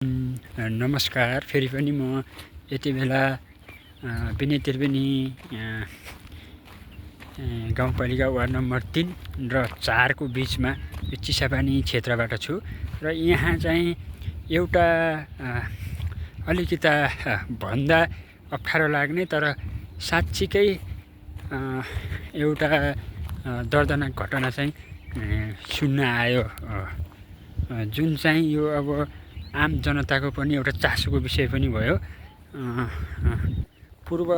नमस्कार। फेरि पनि म यति बेला विनय त्रिवेणी गाउँपालिका वार्ड नम्बर 3 र 4 को बिचमा चिसापानी क्षेत्रबाट छु र यहाँ चाहिँ एउटा अलिकता भन्दा अप्ठ्यारो लाग्ने तर साँच्चीकै एउटा दर्दनाक घटना चाहिँ सुन्न आयो, जुन चाहिँ यो अब आम जनताको पनि एउटा चासोको विषय पनि भयो। पूर्व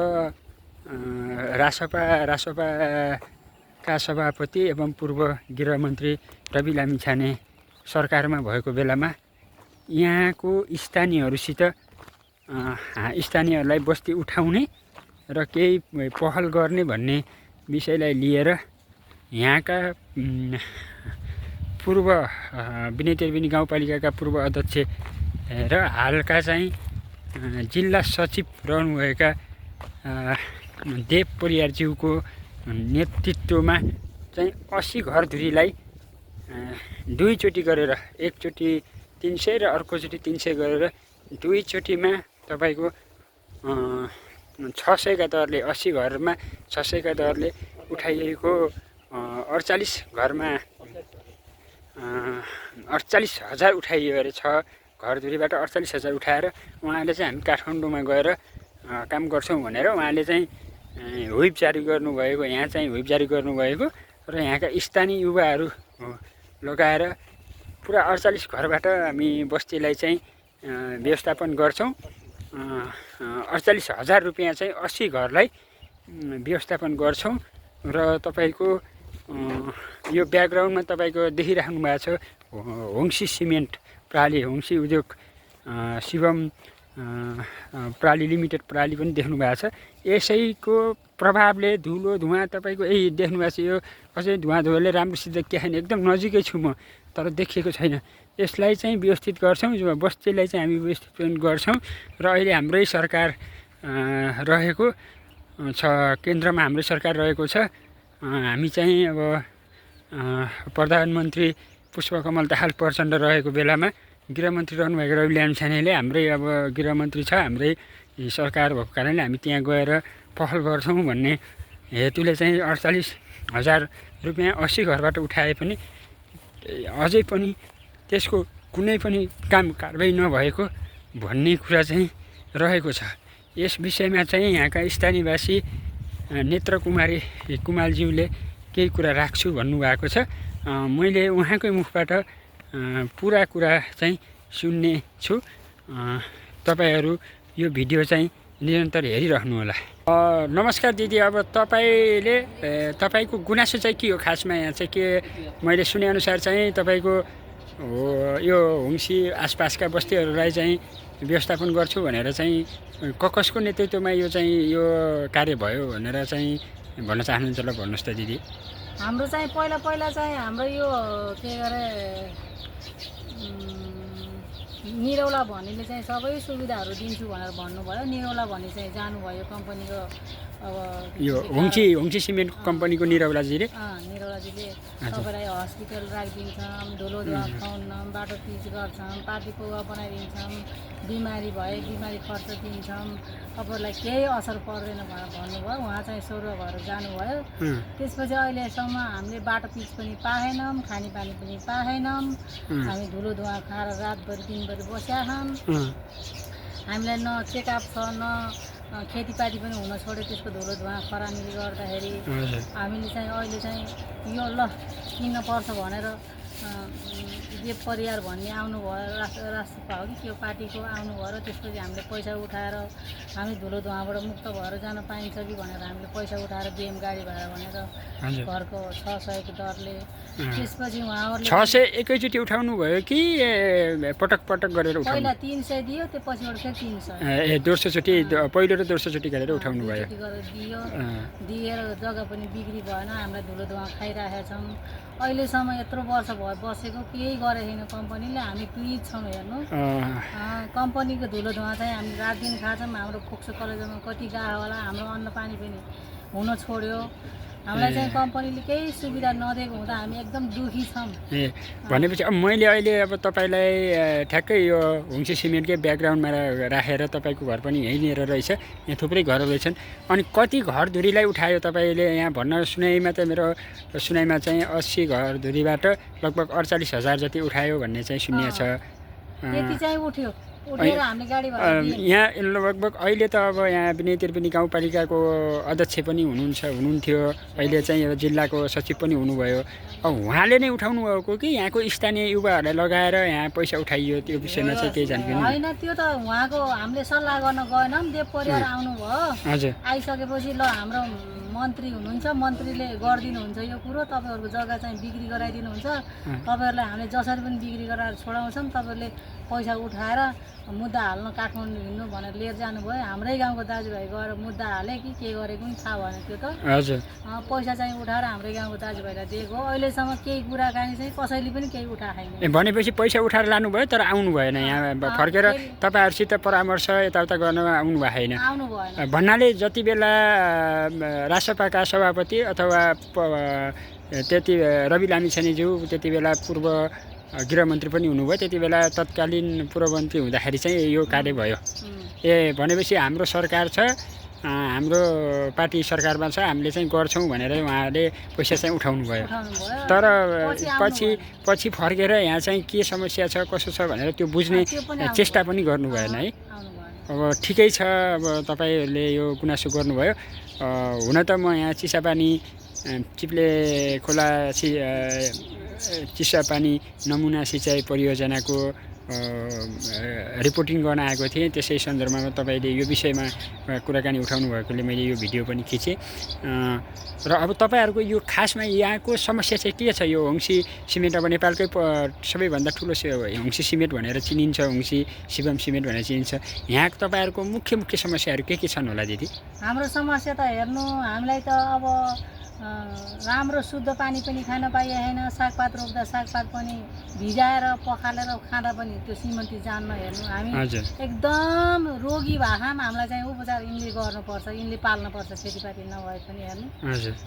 रासपाका सभापति एवं पूर्व गृहमन्त्री रवि लामिछाने सरकारमा भएको बेलामा यहाँको स्थानीयहरूसित स्थानीयहरूलाई बस्ती उठाउने र केही पहल गर्ने भन्ने विषयलाई लिएर यहाँका पूर्व विनय त्रिवेणी गाउँपालिकाका पूर्व अध्यक्ष र हालका चाहिँ जिल्ला सचिव रहनुभएका देव परियारज्यूको नेतृत्वमा चाहिँ 80 घरधुरीलाई दुईचोटि गरेर, एकचोटि 300 र अर्कोचोटि 300 गरेर दुईचोटिमा तपाईँको 600 का दरले 80 घरमा 600 का दरले उठाइएको 48 घरमा 48,000 उठाइयो अरे। 6 घरधुरीबाट 48,000 उठाएर उहाँले चाहिँ हामी काठमाडौँमा गएर काम गर्छौँ भनेर उहाँले चाहिँ व्हिप जारी गर्नुभएको, यहाँ चाहिँ व्हिप जारी गर्नुभएको र यहाँका स्थानीय युवाहरू लगाएर पुरा 48 घरबाट हामी बस्तीलाई चाहिँ व्यवस्थापन गर्छौँ। 48,000 रुपियाँ चाहिँ 80 घरलाई व्यवस्थापन गर्छौँ र तपाईँको यो ब्याकग्राउन्डमा तपाईँको देखिराख्नु भएको छ होङ्सी सिमेन्ट प्राली, होङ्सी उद्योग शिवम प्राली लिमिटेड प्राली पनि देख्नु भएको छ। यसैको प्रभावले धुलो धुवाँ तपाईँको यही देख्नु भएको छ। यो कसै धुवाँ धुवाँले राम्रोसित देखिएन, एकदम नजिकै छु म तर देखिएको छैन। यसलाई चाहिँ व्यवस्थित गर्छौँ, बस्तीलाई चाहिँ हामी व्यवस्थित गर्छौँ र अहिले हाम्रै सरकार रहेको छ, केन्द्रमा हाम्रै सरकार रहेको छ। हामी चाहिँ अब प्रधानमन्त्री पुष्पकमल दाहाल प्रचण्ड रहेको बेलामा गृहमन्त्री रहनुभएको रवि लामिछानेले हाम्रै अब गृहमन्त्री छ, हाम्रै सरकार भएको कारणले हामी त्यहाँ गएर पहल गर्छौँ भन्ने हेतुले चाहिँ 48,000 रुपियाँ 80 घरबाट उठाए पनि अझै पनि त्यसको कुनै पनि काम कारबाही नभएको भन्ने कुरा चाहिँ रहेको छ। यस विषयमा चाहिँ यहाँका स्थानीयवासी नेत्र कुमालज्यूले केही कुरा राख्छु भन्नुभएको छ। मैले उहाँकै मुखबाट पुरा कुरा चाहिँ सुन्ने छु। तपाईहरू यो भिडियो चाहिँ निरन्तर हेरिराख्नुहोला। नमस्कार दिदी, अब तपाईँको गुनासो चाहिँ के हो खासमा? यहाँ चाहिँ के मैले सुनेअनुसार चाहिँ तपाईँको यो होङ्सी आसपासका बस्तीहरूलाई चाहिँ व्यवस्थापन गर्छु भनेर चाहिँ कसको नेतृत्वमा यो चाहिँ यो कार्य भयो भनेर चाहिँ भन्न चाहनुहुन्छ? ल भन्नुहोस् त दिदी। हाम्रो चाहिँ पहिला चाहिँ हाम्रो यो के गरे निरौला भन्नेले चाहिँ सबै सुविधाहरू दिन्छु भनेर भन्नुभयो। निरौला भन्ने चाहिँ जानुभयो कम्पनीको, अब यो होङ्सी सिमेन्ट कम्पनीको निरौलाजीले तपाईँलाई हस्पिटल राखिदिन्छौँ, धुलो धुवा खुवाउँछौँ, बाटो पिच गर्छौँ, पार्टी पौवा बनाइदिन्छौँ, बिमारी भए बिमारी खर्च दिन्छौँ, तपाईँलाई केही असर पर्दैन भनेर भन्नुभयो। उहाँ चाहिँ स्वर्ग भएर जानुभयो। त्यसपछि अहिलेसम्म हामीले बाटो पिच पनि पाएनौँ, खानेपानी पनि पाएनौँ। हामी धुलो धुवा खाएर रातभरि दिनभरि बसेका छौँ। हामीलाई न चेकअप छ, न खेतीपाती पनि हुन छोड्यो त्यसको धुलो धुवा खरानीले गर्दाखेरि। हामीले चाहिँ अहिले चाहिँ यो ल किन्न पर्छ भनेर देव परियार भन्ने आउनुभयो, राष्ट्रपा हो कि त्यो पार्टीको आउनुभयो र त्यसपछि हामीले पैसा उठाएर हामी धुलो धुवाँबाट मुक्त भएर जान पाइन्छ कि भनेर हामीले पैसा उठाएर बिएम गाडी भाडा भनेर घरको 600 को दरले। त्यसपछि उहाँहरूले 600 एकैचोटि उठाउनु भयो कि पटक गरेर उठाउनु? पहिला 300 दियो, त्यो पछिबाट फेरि 300 दोस्रोचोटि पहिलो र दोस्रोचोटि गरेर उठाउनु भयो। दिएर जग्गा पनि बिक्री भएन, हामीलाई धुलो धुवा खाइरहेका छौँ। अहिलेसम्म यत्रो वर्ष भयो बसेको केही गरेको छैन कम्पनीले। हामी पीडित छौँ। हेर्नु कम्पनीको धुलो धुवा चाहिँ हामी रात दिन खान्छौँ। हाम्रो फोक्सो कलेजमा कति गयो होला, हाम्रो अन्न पानी पनि हुन छोड्यो। हामीलाई चाहिँ कम्पनीले केही सुविधा नदिएको हुँदा हामी एकदम दुखी छौँ। ए भनेपछि अब मैले अहिले अब तपाईँलाई ठ्याक्कै यो होङ्सी सिमेन्टकै ब्याकग्राउन्डमा राखेर तपाईँको घर पनि यहीँनिर रहेछ, यहाँ थुप्रै घरहरू रहेछन्। अनि कति घरधुरीलाई उठायो तपाईँले? यहाँ भन्न सुनाइमा त मेरो सुनाइमा चाहिँ 80 घरधुरीबाट लगभग 48,000 जति उठायो भन्ने चाहिँ सुनिएको छ। त्यति चाहिँ उठ्यो, उठेर हामीले गाडी यहाँ लगभग अहिले त अब यहाँ पनि त्रिवेणी गाउँपालिकाको अध्यक्ष पनि हुनुहुन्थ्यो, अहिले चाहिँ अब जिल्लाको सचिव पनि हुनुभयो। अब उहाँले नै उठाउनु भएको कि यहाँको स्थानीय युवाहरूलाई लगाएर यहाँ पैसा उठाइयो, त्यो विषयमा चाहिँ केही जानकारी होइन? त्यो त उहाँको हामीले सल्लाह गर्न गएनौँ, देव परिवार आउनुभयो। हजुर, आइसकेपछि ल हाम्रो मन्त्री हुनुहुन्छ, मन्त्रीले गरिदिनुहुन्छ यो कुरो, तपाईँहरूको जग्गा चाहिँ बिक्री गराइदिनुहुन्छ, तपाईँहरूलाई हामीले जसरी पनि बिक्री गराएर छोडाउँछौँ, तपाईँहरूले पैसा उठाएर मुद्दा हाल्न काठमाडौँ हिँड्नु भनेर लिएर जानुभयो। हाम्रै गाउँको दाजुभाइ गएर मुद्दा हाले कि के गरेको पनि थाहा भएन। त्यो त हजुर, पैसा चाहिँ उठाएर हाम्रै गाउँको दाजुभाइलाई दिएको हो। अहिलेसम्म केही कुराकानी चाहिँ कसैले पनि केही उठाएन। भनेपछि पैसा उठाएर लानुभयो तर आउनु भएन, यहाँ फर्केर तपाईँहरूसित परामर्श यताउता गर्न आउनु भएको छैन। आउनु भएन भन्नाले जति बेला रासपाका सभापति अथवा त्यति रवि लामिछानेज्यू त्यति बेला पूर्व गृहमन्त्री पनि हुनुभयो, त्यति बेला तत्कालीन पूर्वमन्त्री हुँदाखेरि चाहिँ यो कार्य भयो। ए भनेपछि हाम्रो सरकार छ, हाम्रो पार्टी सरकारमा छ, हामीले चाहिँ गर्छौँ भनेर उहाँले पैसा चाहिँ उठाउनु भयो। तर पछि फर्केर यहाँ चाहिँ के समस्या छ कसो छ भनेर त्यो बुझ्ने चेष्टा पनि गर्नु भएन है। अब ठिकै छ, अब तपाईँहरूले यो गुनासो गर्नुभयो। हुन त म यहाँ चिसापानी चिप्ले खोला चिसापानी नमुना सिँचाइ परियोजनाको रिपोर्टिङ गर्न आएको थिएँ। त्यसै सन्दर्भमा तपाईँले यो विषयमा कुराकानी उठाउनु भएकोले मैले यो भिडियो पनि खिचेँ। र अब तपाईँहरूको यो खासमा यहाँको समस्या चाहिँ के छ? यो होङ्सी सिमेन्ट अब नेपालकै सबैभन्दा ठुलो होङ्सी सिमेन्ट भनेर चिनिन्छ, होङ्सी शिवम सिमेन्ट भनेर चिनिन्छ। यहाँ तपाईँहरूको मुख्य समस्याहरू के छन् होला दिदी? हाम्रो समस्या त हेर्नु, हामीलाई त अब राम्रो शुद्ध पानी पनि खान पाइएन, सागपात रोप्दा सागपात पनि भिजाएर पखालेर खाँदा पनि त्यो सिमन्ती जान्न। हेर्नु हामी एकदम रोगी भएकाम, हामीलाई चाहिँ उपचार यिनले गर्नुपर्छ, यिनले पाल्नुपर्छ, खेतीपाती नभए पनि। हेर्नु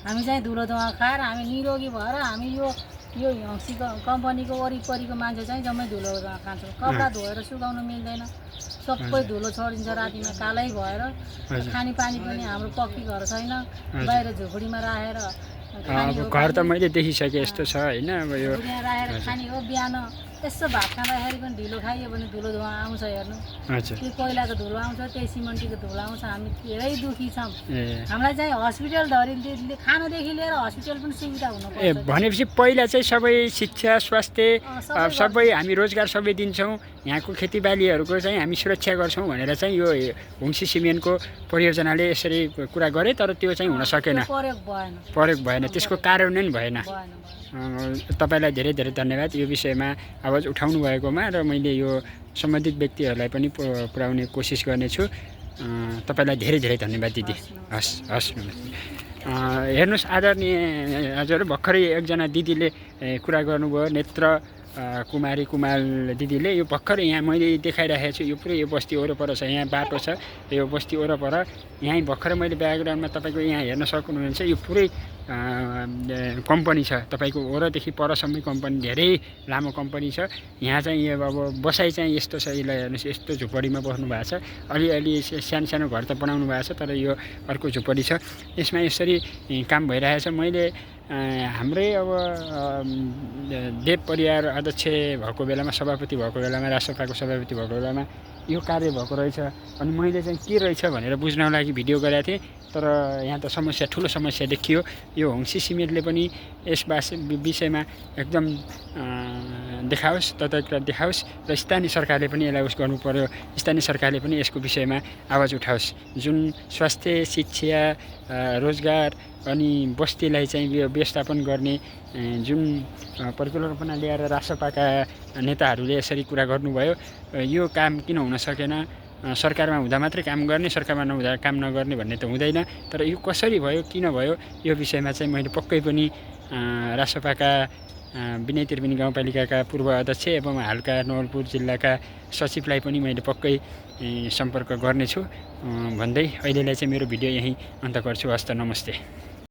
हामी चाहिँ धुलो धुवा खाएर हामी निरोगी भएर हामी यो होङ्सी कम्पनीको वरिपरिको मान्छे चाहिँ जम्मै धुलो धुवा खान्छौँ। कपडा धोएर सुकाउनु मिल्दैन, सबै धुलो छोडिन्छ रातिमा कालै भएर। खानेपानी पनि हाम्रो पक्की घर छैन, बाहिर झोपडीमा राखेर घर त मैले देखिसकेँ यस्तो छ होइन। अब यो राखेर खाने हो, बिहान यसो भात खाँदाखेरि पनि ढिलो खाइयो भने धुलो धुवा आउँछ। हेर्नु त्यो कोइलाको धुलो आउँछ, त्यही सिमन्टीको धुलो आउँछ। हामी धेरै दुखी छौँ। हामीलाई चाहिँ हस्पिटल धरि खानादेखि लिएर हस्पिटल पनि सुविधा हुनुपर्छ। भनेपछि पहिला चाहिँ सबै शिक्षा स्वास्थ्य सबै हामी रोजगार सबै दिन्छौँ, यहाँको खेतीबालीहरूको चाहिँ हामी सुरक्षा गर्छौँ भनेर चाहिँ यो होङ्सी सिमेन्टको परियोजनाले यसरी कुरा गरे, तर त्यो चाहिँ हुन सकेन, प्रयोग भएन, त्यसको कार्यान्वयन भएन। तपाईँलाई धेरै धेरै धन्यवाद यो विषयमा आवाज उठाउनु भएकोमा, र मैले यो सम्बन्धित व्यक्तिहरूलाई पनि पुर्याउने कोसिस गर्नेछु। तपाईँलाई धेरै धेरै धन्यवाद दिदी। हस् हेर्नुहोस् आदरणीय हजुर, भर्खरै एकजना दिदीले कुरा गर्नुभयो, नेत्र कुमारी कुमाल दिदीले। यो भर्खरै यहाँ मैले देखाइराखेको छु, यो पुरै यो बस्ती वरपर छ, यहाँ बाटो छ, यो बस्ती वरपर यहीँ भर्खरै मैले ब्याकग्राउन्डमा तपाईँको यहाँ हेर्न सक्नुहुन्छ। यो पुरै कम्पनी छ, तपाईँको वरदेखि परसम्मै कम्पनी, धेरै लामो कम्पनी छ। यहाँ चाहिँ अब बसाइ चाहिँ यस्तो छ, यसलाई हेर्नुहोस्, यस्तो झुपडीमा बस्नु भएको छ। अलिअलि सानो सानो घर त बनाउनु भएको छ, तर यो अर्को झुपडी छ, यसमा यसरी काम भइरहेछ। मैले हाम्रै अब देव परिवार अध्यक्ष भएको बेलामा, सभापति भएको बेलामा, राष्ट्रपाको सभापति भएको बेलामा यो कार्य भएको रहेछ। अनि मैले चाहिँ के रहेछ भनेर बुझ्नको लागि भिडियो गरेको थिएँ, तर यहाँ त समस्या, ठुलो समस्या देखियो। यो होङ्सी सिमेन्टले पनि यस विषयमा एकदम देखाओस्, तथ्य देखाओस्, र स्थानीय सरकारले पनि यसलाई उस गर्नु पर्यो। स्थानीय सरकारले पनि यसको विषयमा आवाज उठाओस्। जुन स्वास्थ्य, शिक्षा, रोजगार अनि बस्तीलाई चाहिँ व्यवस्थापन गर्ने जुन परिकल्पना ल्याएर राष्ट्रपाका नेताहरूले यसरी कुरा गर्नुभयो, यो काम किन हुन सकेन? सरकारमा हुँदा मात्रै काम गर्ने, सरकारमा नहुँदा काम नगर्ने भन्ने त हुँदैन। तर यो कसरी भयो, किन भयो, यो विषयमा चाहिँ मैले पक्कै पनि राष्ट्रपाका विनय त्रिवेणी गाउँपालिकाका पूर्व अध्यक्ष एवं हालका नवलपुर जिल्लाका सचिवलाई पनि मैले पक्कै सम्पर्क गर्नेछु भन्दै अहिलेलाई चाहिँ मेरो भिडियो यहीँ अन्त गर्छु। हस्त नमस्ते।